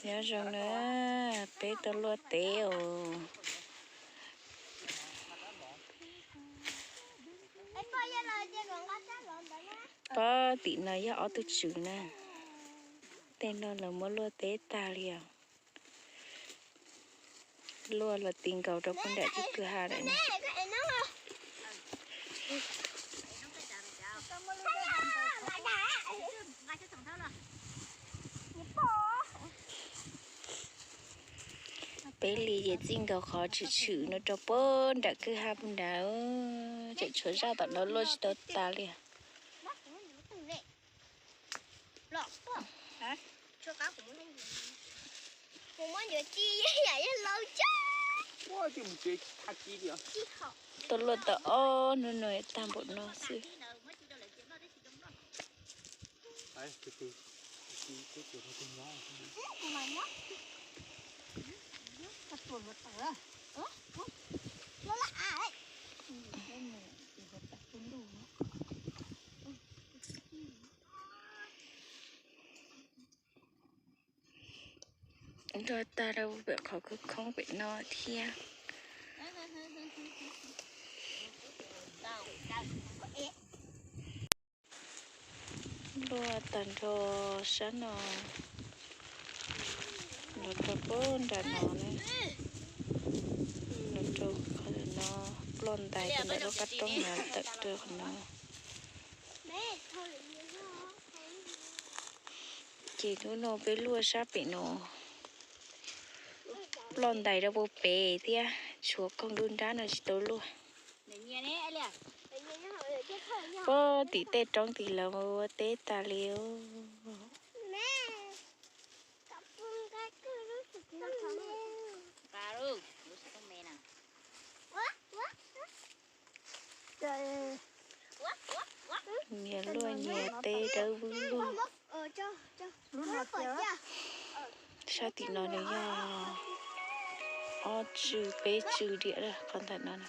Nyob zoo na, peb tuaj luaj teb os. Pob tim no yog ob tug tswv na. Tej no lawv muab luaj teb tag li os. Luaj los ti nkaus rau puag nram ceg kwj ha lawm na. Peb li ces txij nkaus qhov tshwm tshwm no rau puag nram kwj ha puag nrad, tseem tshuav zaj tom no luaj tsis tau tas li. Tuaj luaj tau ob hnub no tag npaum no xwb. Nrog tag rau pem qhov khoob khoob pem no thiab. Luaj tag nrho sab no, los rau puag nram no na, los rau qhov no, ploj ntais rau ntawm lub qab roob no tawm rau qhov no. Ces hnub no peb luaj sab pem no, ploj ntais rau puag pem thiab, tshuav koog dub nrab no tsis tau luaj. Puag tim tej roob tim lawv ua teb tas li. Nyias luaj nyias teb dawb vwg luaj. Sab tim no nws yog ob tswm peb tswm diam lawm, qhov ntawm no na.